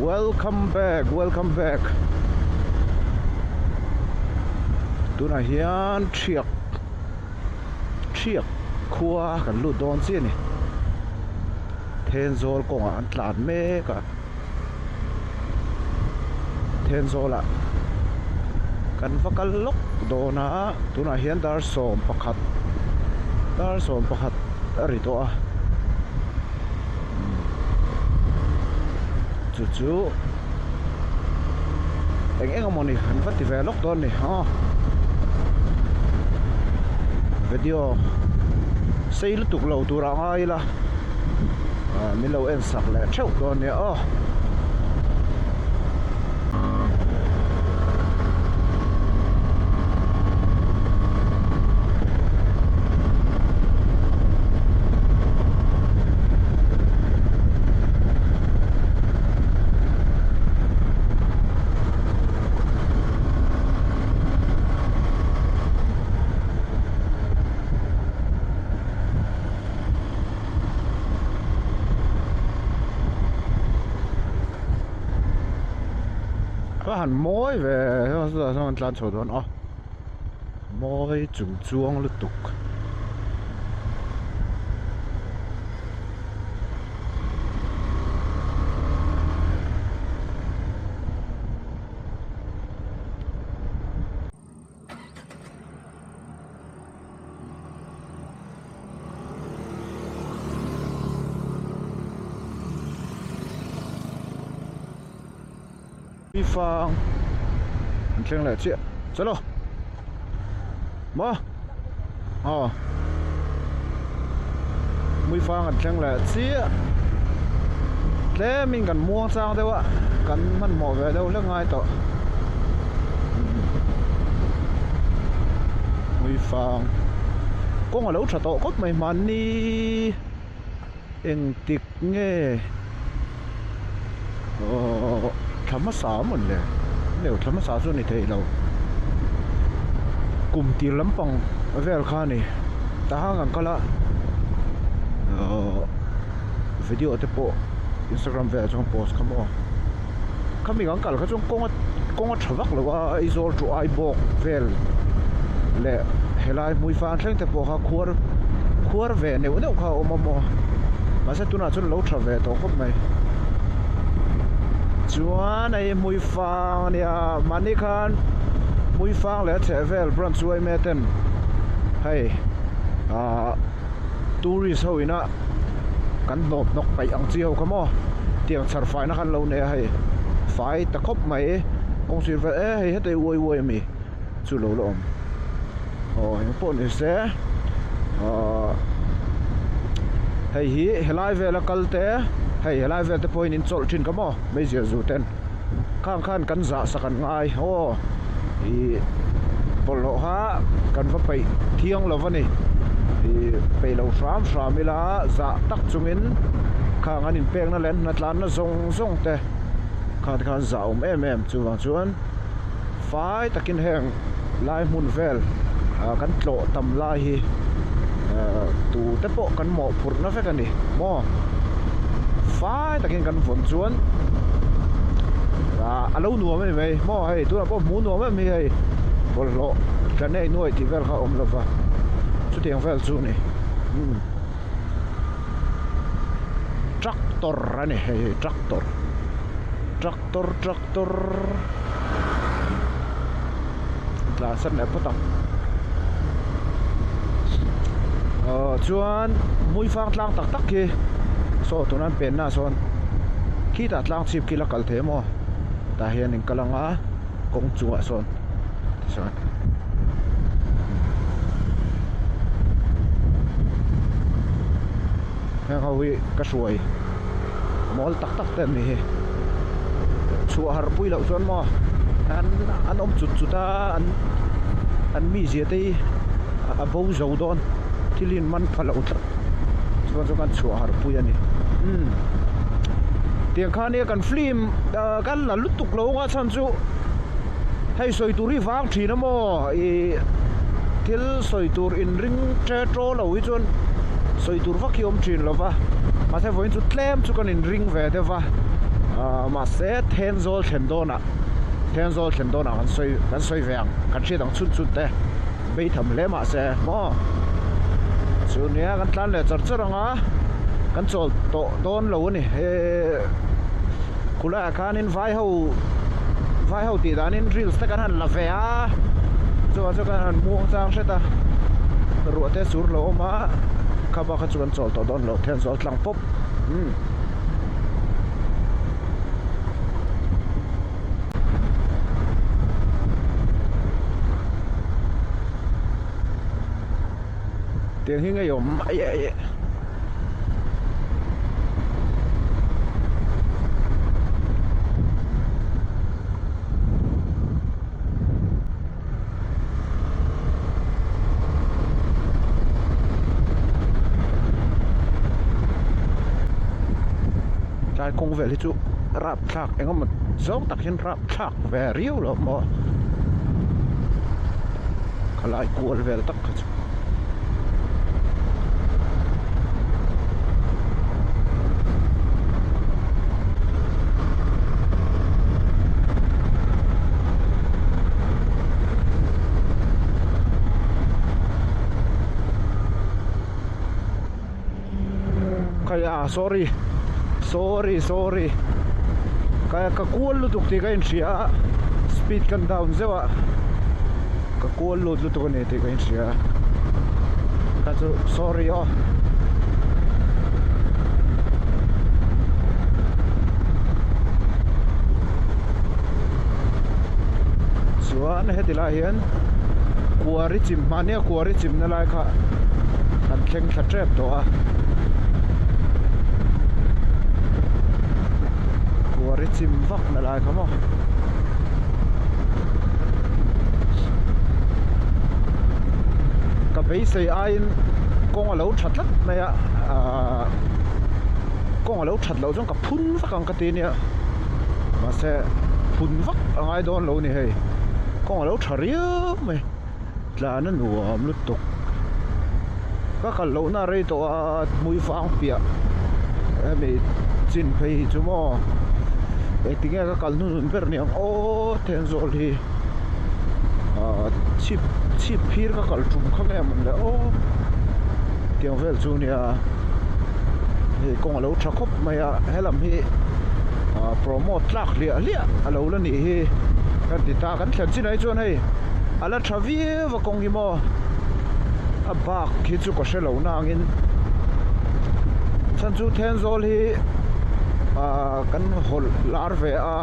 Welcome back, welcome back. Tunah hian Thiak Thiak khua kan lut dawn chiah a ni. Thenzawl kawngah an tlan mek a. Thenzawlah kan va kal lawk dawn a, tunah hian dar 11 dar 11 a ri tawh a chu chu eng eng emaw ni kan va ti ve lawk dawn a ni aw video sei lutuk lo tur ah ngai ila. Min lo en sak leh theuh dawn nia aw. A han mawi ve chutah chuan an tlan chho dawn a mawi chung chuang lutuk. Fang an thleng leh chiah chalo maw aw Muifang an thleng leh chiah tlemin kan muang chang deuh a kan hmanhmawh ve deuh hlek ngai tawh. Muifang kawng a lo tha tawh khawp mai hmanni engtik nge aww thla hmasa a mawn le neu thla hmasa chu a ni thei lo kum tir lampang vel kha a ni tahan kan kal a aww video te pawh instagram velah chuan post kha maw. Khami kan kal kha chuan kawng a kawng a tha vak lo a Aizawl to Aibawk vel leh helai Hmuifang thleng te pawh kha khuar khuar ve neuh neuh kha a awm a maw mahse tunah chuan a lo tha ve tawh khawp mai chuan hei Hmuifang a nia mahni khan Hmuifang leh a chhehvel branch yma ten hei ahh tourist ho ina. Kan hnawp hnawk paih ang chi ho kha maw tiang chhar faina khan lo nei a hei fai ta khawp mai kawng sir vel e hei heta hi uai uai ami chu lo la awm aw eng pawh ni se ahh hei hi helai vela kal te hei helai vel te pawhin in chawlh thin kha maw meizial zu ten khang khan kan zah sak an ngai aw ih bawlhhlawh kha kan va peih thiang lo a ni ih peih lo hram hram ila zah tak chungin khang an inpekna leh an hnatlanna zawng zawng te kha te khan zah awm em em chuvang chuan fai takin heng lai hmun vel ah kan tlawh tam lai hi ah tute pawh kan mawhphurhna vek a ni maw fai takin kan vawn chuan ah a lo nuam a ni mai maw hei tunah pawh hmuh nuam em hi hei bawlhhlawh tla nei nuai tih vel kha a awm lova chutiang vel chu a ni umm tractor a ni hei hi tractor tractor tractor tlan san leh phawt ang ah chuan Hmuifang tlang tak tak khi saw tuna an penna ah sawn khitah tlang chhip khi la kal thei maw tah hian in kal ang a kawng chungah sawn tichuan heng ho hi ka hruai mawl tak tak te an ni hi chhuah harh pui loh chuan maw an an awm chut chut a an an mizia te hi a bo zo dawn thil in man pha loh tlat chuan chu kan chhuah harh pui a ni umm tiang khan nia kan film ah kan la lutuk lo anga chhan chu hei sawi tur hi vang thin a maw ih thil sawi tur inring tre taw lo hi chuan sawi tur vak hi awm thin lo va mahse vawiin chu tlem chu kan inring ve deuh va. Mahse Thenzawl thlen dawnah Thenzawl thlen dawnah kan sawi kan sawi ve ang kan hriat ang chhun chhun te beitham hle mahse maw chu nia kan tlan leh char char ang a kan chawl tawh dawn lo a ni he khulaiah khanin vai ho vai ho tih danin reels te kan han la ve a chuvang chuan kan han muang chang hret a ruah te sur lo awm a kha bak kha chu kan chawl tawh dawn lo Thenzawl tlang pawp umm. Tiang hi ngeiawm ai ai ai. Tlai kawng vel hi chu rapthlak eng emaw zawng tak hian rapthlak ve riau lo maw khalai kual vel tak kha chu. Khaia sorry sorry sorry ka ka kual lutuk tih ka inhria a speed kan down zeuh a ka kual lut lutuk a ni tih ka inhria a kha chu sorry aw. Chuan heti lai hian kuari chim mahnia kuari chimna lai kha kan thleng thla tep tawh a kuari chim vak na lai kha maw ka beisei aiin kawng a lo tha tlat mai a ahh kawng a lo that loh chuan ka phun vak ang ka ti nia mahse phun vak a ngai dawn lo a ni hei kawng a lo tha riau mai tlan a nuam lutuk ka kal lohna a rei tawh a hmui vang piah hemi chin phei hi chu maw engtinge ka kal hnuhnun ber ni ang aw Thenzawl hi ah chhip chhip phir ka kal tum kha nge mawn le aw tiang vel chu nia hei kawng a lo tha khawp mai a helam hi ah promote tlak hliah hliah a lo la nih hi kan ti ta kan thlen chinah hi chuan hei a la tha viau a kawng hi maw a bak hi chu ka hre lo nangin chhan chu Thenzawl hi ah kan hawlh lar ve a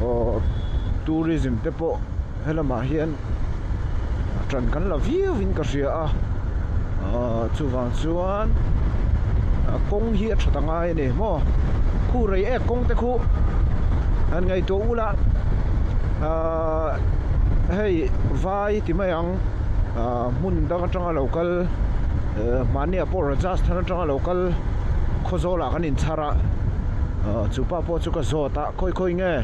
aw tourism te pawh helamah hian ṭan kan la viau in ka hria a ahh chuvang chuan kawng hi a ṭha ta ngai a ni maw khu rei ek kawng te khu han ngaihtuah ula ahh hei vai ti mai ang ahh hmun dang atanga lo kal ehh mahni ah pawh Rajasthan atanga lo kal Khawzawl ah kan inchhar a ahh chupa pawh chu ka zawt a khawi khawi nge.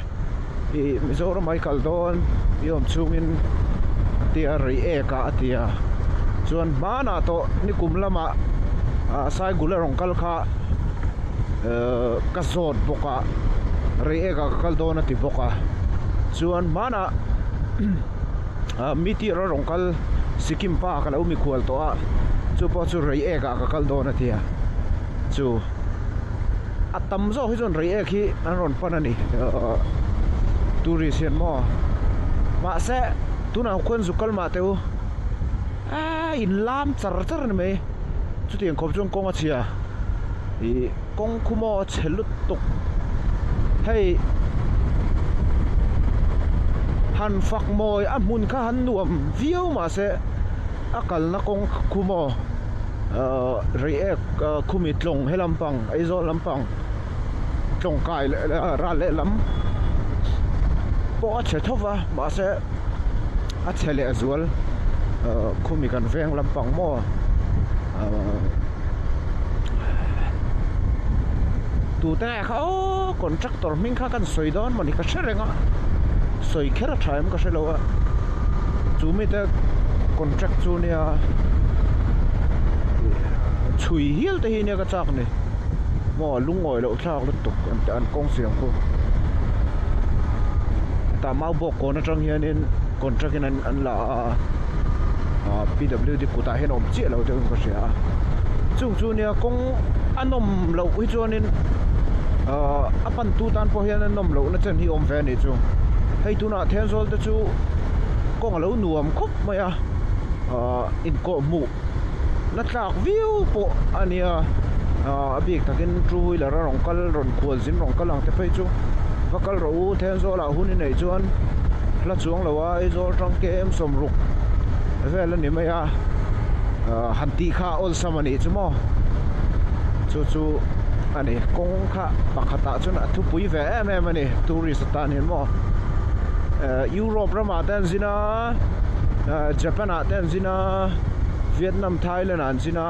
Ih Mizoram ai kal dawn i awm chungin a tia rei ek a a ti a chuan hmanah tawh nikum lamah ah Saigul a rawn kal kha ehh ka zawt bawk a rei ek ah ka kal dawn a ti bawk a chuan hmanah ah meteor a rawn kal Sikkim pa ka lo mikhual tawh a chu pawh chu rei ek ah ka kal dawn a ti a chu. A tam zawk hi chuan reiek hi an rawn pan a ni tourist hian maw mahse tunah khuan zuk kal mah teh u a in lam char char a ni mai chutiang khawp chuan kawng a chhia ih kawng khu maw a chhe lutuk hei han fak mawi a hmun kha han nuam viau mahse a kalna kawng khu maw. Ahh reiek khumi tlawng he lampang Aizawl lampang tlawng kai leh ral leh lam pawh a chhe tho va mahse a chhe leh zual ahh khumi kan veng lampang maw ahh tute nge kha aw contractor hming kha kan sawi dawn mawni ka hre reng a sawi kher a tha em ka hre lo a chu mite contract chu nia chhui hial te hi nia ka chak ni. Maw lungawi loh thlak lutuk an an kawng siam khu. Hetah mau bawk kawn atang hianin contract in an an la a ah PWD kutah hian a awm chiah lo deuhin ka hria a. Chung chu nia kawng a nawm loh hi chuanin ah a pantu tan pawh hian a nawm lohna chen hi a awm ve a nih chu. Hei tunah Thenzawl te chu kawng a lo nuam khawp mai a ah inkawhhmuh. La tlak viau pawh a nia ah a bik takin two wheeler a rawn kal rawn khual zin rawn kal ang te phei chu va kal rawh u Thenzawl ah hun i neih chuan hla chuang lo a Aizawl tang KM sawmruk vel a ni mai a ah han tih kha a awlsam a nih chu maw chu chu a ni kawng kha pakhat ah chuan a thupui ve em em a ni tourist atan hian maw eh Europe ramah te an zin a ah Japan ah te an zin a. Vietnam Thailand ah an zin a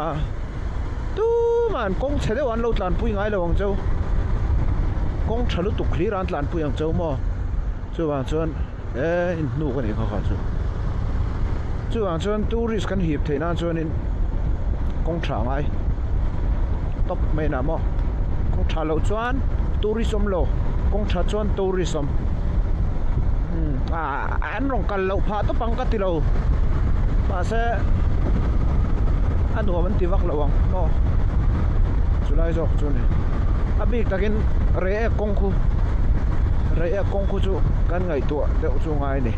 tumah an kawng chhe deuh an lo tlanpui ngai lo ang cheu kawng tha lutuk hlir an tlanpui ang cheu maw chuvang chuan e inhnuk a nih kha kha chu chuvang chuan tourist kan hip theih nan chuanin kawng tha ngai tawp mai na maw kawng tha loh chuan tourist awm lo kawng tha chuan tourist awm ah. An rawn kal loh phah tawp ang ka ti lo mahse a nuam an ti vak lo ang maw chulai zawk chu a ni a bik takin reiek kawng khu reiek kawng khu chu kan ngaihtuah deuh chu ngai a ni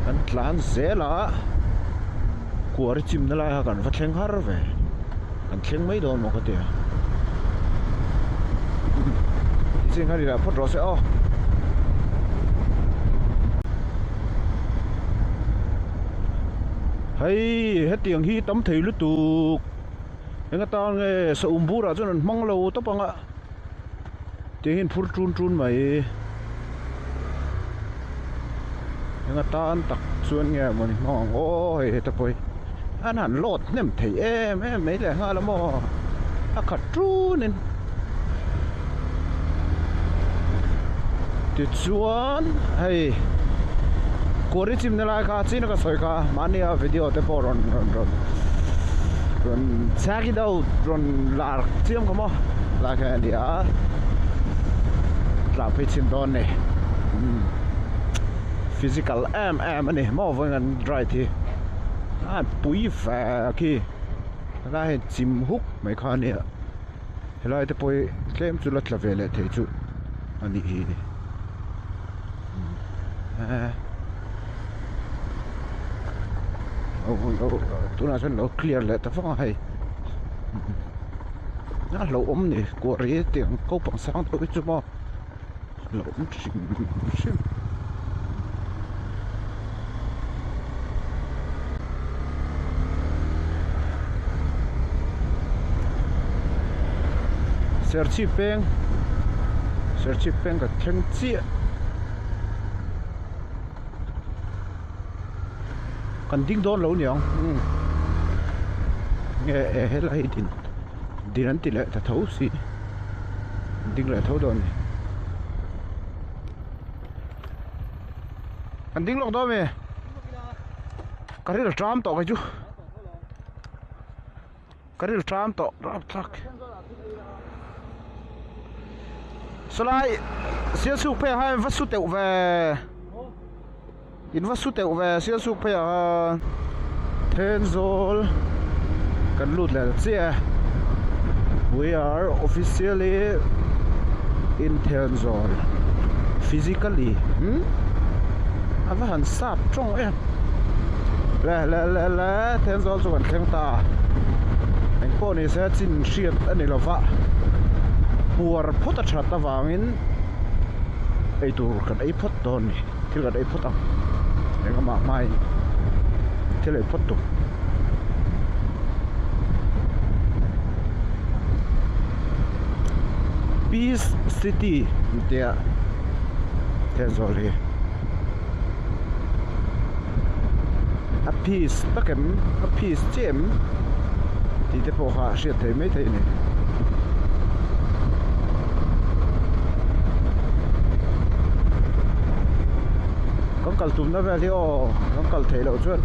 kan tlan zel a kuari chimna lai kha kan va thleng har ve. An thleng mai dawn maw ka ti a Tichin khan ila phawt rawh se aw. Hei hetiang hi tam thei lutuk eng atan nge saum burah chuan an hmang lo tawp ang a tiang hian phur tun tun mai eng atan tak chuan nge mawni hmang ang aw hei heta pawh hi an han load hnem thei em em mai leh nghal a maw a khat tun in tichuan hei kuari chimna lai kha chin a ka sawi kha mahni a video te pawh rawn rawn rawn rawn check it out rawn lar chiam kha maw lai kha a ni a tla phei chhin dawn ni physical em em a ni maw vawiin an ride hi a pui ve khi helai hi chim huk mai kha a nia helai te pawh hi tlem chu la tla ve leh thei chu a nih hi tunah chuan lo clear leh ta vak a hei a hlauhawm ni kuah ri tiang ko pang sang deuh hi chu maw hlauhawm hrim hrim. Serchhip peng Serchhip peng ka thleng chiah kan ding dawn lo niang umm nge e helai hi din din an ti leh ta tho si ding leh tho dawn a ni kan ding lawk dawn a mi ka ril tram tawh kei chu ka ril tram tawh rapthlak sawlai sialsuk phei ah hian va su teuh ve in va su teuh ve sialsuk phei ah khan Thenzawl kan lut leh ta chiah e we are officially in Thenzawl physically umm a va han sap tawng em le le le le Thenzawl chu kan thleng ta engpawh ni se chin hriat a ni lova puar phawt a that avangin eitur kan ei phawt dawn a ni thil kan ei phawt ang engemaw hmain thil ei phawt tur. Peace City tia Thenzawl hi. A peace tak em a peace chiah em tih te pawh kha a hriat theih maithei a ni. Kan kal tumna vel hi aw kan kal theih loh chuan.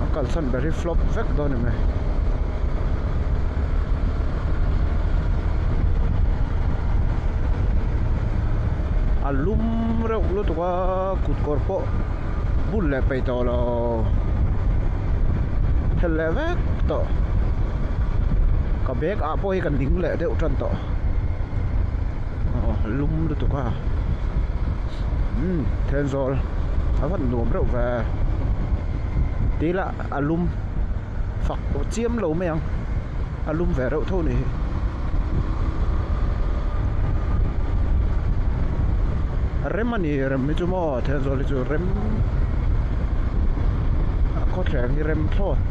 A kal chhan ber hi flop vek dawn em e. A lum reuh lutuk a kut kawr pawh bun leh peih tawh lo phelh leh vek tawh ka bag ah pawh hi ka ning leh deuh tan tawh aw lum lutuk a umm Thenzawl a van nuam reuh ve tih lah a lum fak chiam lo mai ang a lum ve reuh tho a nih hi. Rem a ni rem hi chu maw Thenzawl hi chu rem a khawthleng hi rem thlawt.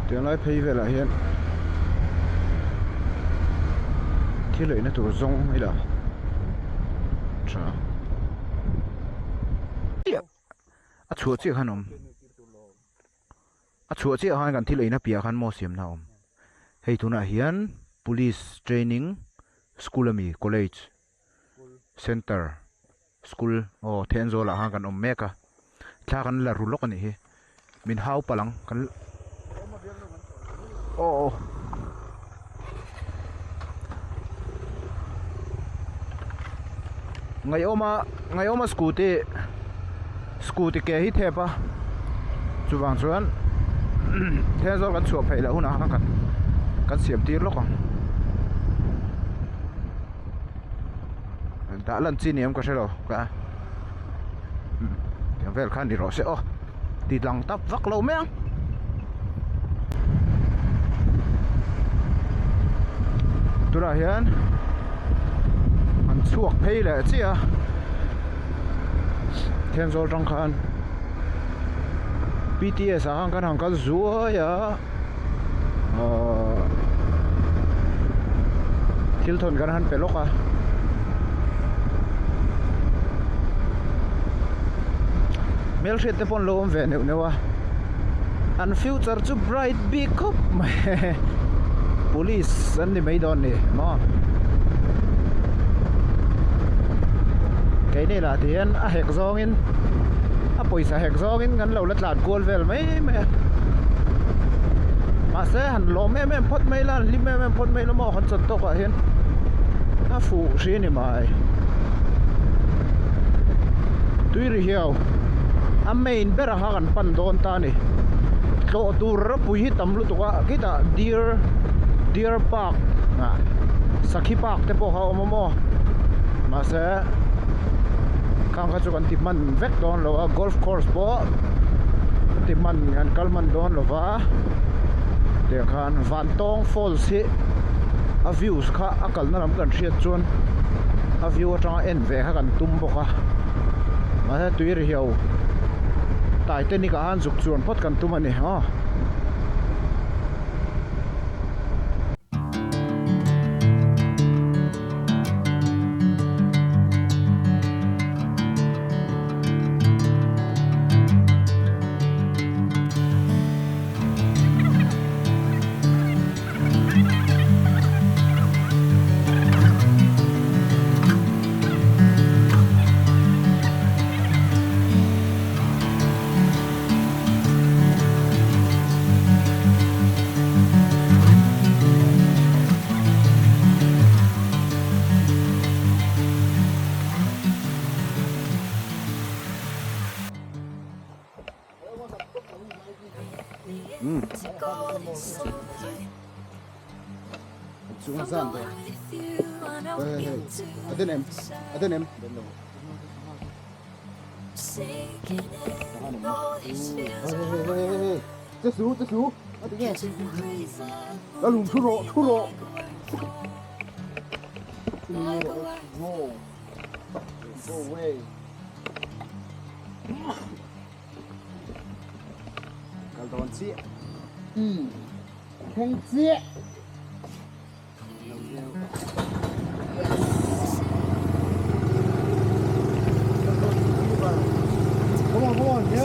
Tiang lai phei velah hian thil eina tur zawng ila tha a chhuah chiah khan a awm a chhuah chiah khan kan thil eina piah khan maw siamna a awm hei tunah hian police training school ami college center school aw Thenzawl ah khan kan awm mek a thla kan la ru lawk a nih hi min hau palh ang kan aw aw Ngaihawma Ngaihawma scooty scooty ke hi thep a chuvang chuan Thenzawl kan chhuah pheih loh hunah khan kan siam tir lawk ang. Dah lan chi ni em ka hre lo ka tiang vel khan ni rawh se aw ti lang tap vak lo mai ang tunah hian an chhuak phei leh chiah a Thenzawl tang khan P_T_S ah khan kan han kal zuai a. Ahh thil thawn kan han pe lawk a hmelhriat te pawh an lo awm ve neuh neuh a an future chu bright bik khawp mai police an ni mai dawn ni maw keini lah ti hian a hek zawngin a pawisa hek zawngin kan lo la tlan kual vel mai mai a. Mahse han lawm em em phawt mai la, han hlim em em phawt mai la maw han chawt tawkah hian a fuh hri a ni mai. Tui ri hiau a main berah kha kan pan dawn ta a ni. Tlawh tur ropui hi tam lutuk a, khitah deer deer park ah sakhi park te pawh kha a awm a maw mahse khang kha chu kan ti hman vek dawn lo a golf course pawh ti hman an kal hman dawn lo va tiang khan Vantawng falls hi a views kha a kalna lam kan hriat chuan a view atanga en ve kha kan tum bawk a mahse tui ri hiau Titanic ah khan zuk chuan phawt kan tum a ni aw. Kal dawn chiah. Umm. Thleng chiah. Come on, come on, yeah.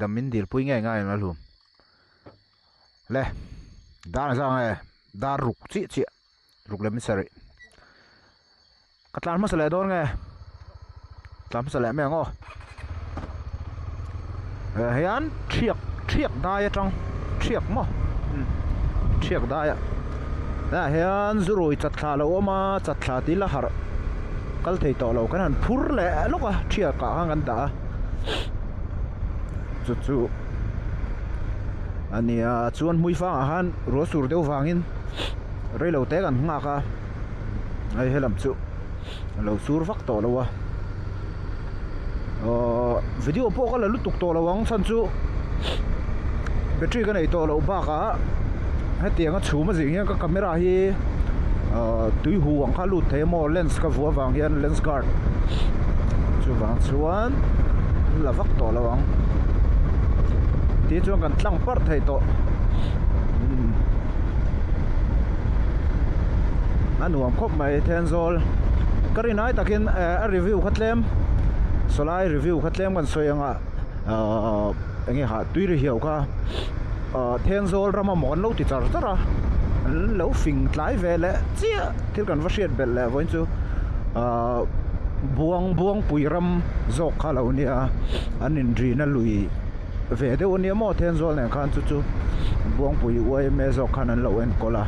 Dam min dilpui ngei ngai ang a hlum. Le dar zang e dar ruk chiah chiah ruk lem sarih ka tlan hmasa leh dawn nge tlan hmasa leh mai ang aw eh hian thiak thiak dai atang thiak maw thiak dai ah tlaiah hian zu rui chat thla a lo awm a chat thla tih la harh kal thei tawh lo kan han phur leh lawk a thiak ah khan kan dah a chu chu a nia chuan hmui fangah khan ruah sur deuh vangin reilo te kan nghak a hei helam chu a lo sur vak tawh lo a aww video pawh ka la lutuk tawh lo ang chhan chu battery ka nei tawh loh bakah hetiang a chhum a zing hian ka camera hi ahh tui hu ang kha a lut thei a maw lens ka vuah avang hian lens guard chuvang chuan la vak tawh lo ang ti chuan kan tlang parh thei tawh a nuam khawp mai Thenzawl ka rin ai takin eh a review kha tlem sawlai review kha tlem kan sawi anga ahh enge hah tui ri hiau kha ahh Thenzawl rama maw an lo ti char char a an lo fing tlai ve leh chiah thil kan va hriat belh leh vawiin chu ahh buang buangpui ram zawk kha lo nia an inrina lui ve deuh ania maw Thenzawl nen khan chu chu Buangpui yma zawk khan an lo enkawl a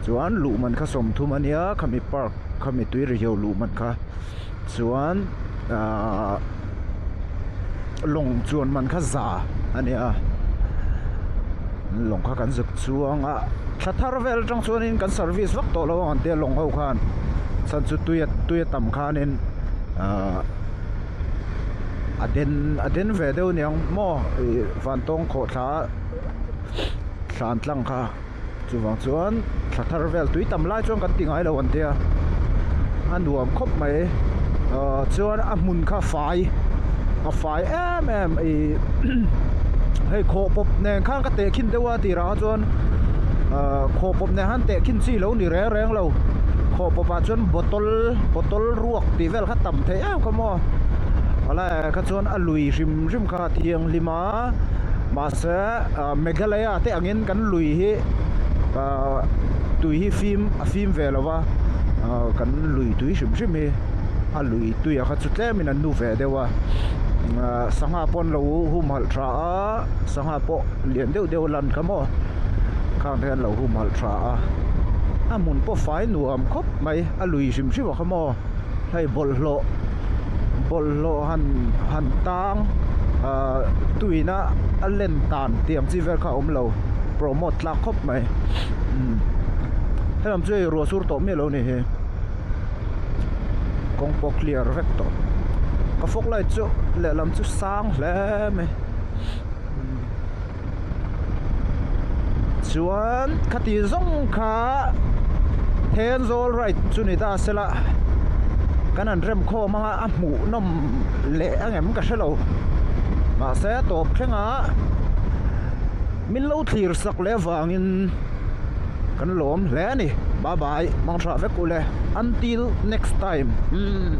chuan luh man kha 30 ania khami park khami tui ri hiau luh man kha chuan ahh lawng chuan man kha za ania lawng kha kan zuk chuang a thla thar vel atang chuanin kan service vak tawh lo ang an tia lawng ho khan chhan chu tui a tui a tam khanin ahh. A den a den ve deuh aniang maw ih vantawng khawhthla thlan tlang kha chuvang chuan thla thar vel tui tam lai chuan kan ti ngai lo an tia a nuam khawp mai ah chuan a hmun kha fai a fai em em ih hei khawh pawp nen khan ka teh khin deuh a tirah kha chuan ah khawh pawp nen khan teh khin chi lo ni reng reng lo khawh pawp ah chuan bottle bottle ruak tih vel kha tam thei em kha maw helai kha chuan a lui hrim hrim kha a thianghlim a mahse ah Meghalaya te angin kan lui hi ah tui hi fim a fim ve lo va ah kan lui tui hrim hrim hi a lui tui a kha chu tlemin an nu ve deuh a ah sangha pawh an lo humhalh tha a sangha pawh lian deuh deuh a lan kha maw khang te hian an lo humhalh tha a a hmun pawh fai nuam khawp mai a lui hrim hrim a kha maw. Hei bawlhhlawh bawlhhlawh han han tang ahh tuina a len tan tih ang chi vel kha a awm lo promote tlak khawp mai umm helam chu hei ruah sur tawh miah lo a ni hi kawng pawh clear vek tawh ka fog light chu lehlam chu sang hle mai Chuan khati zawng kha Thenzawl ride chu ni ta sela kan han rem khawm anga a hmuh nawm leh angem ka hrelo mahse a tawp thleng a min lo thlir sak leh avangin kan lawm hle a ni bye bye mangtha vek ule until next time umm.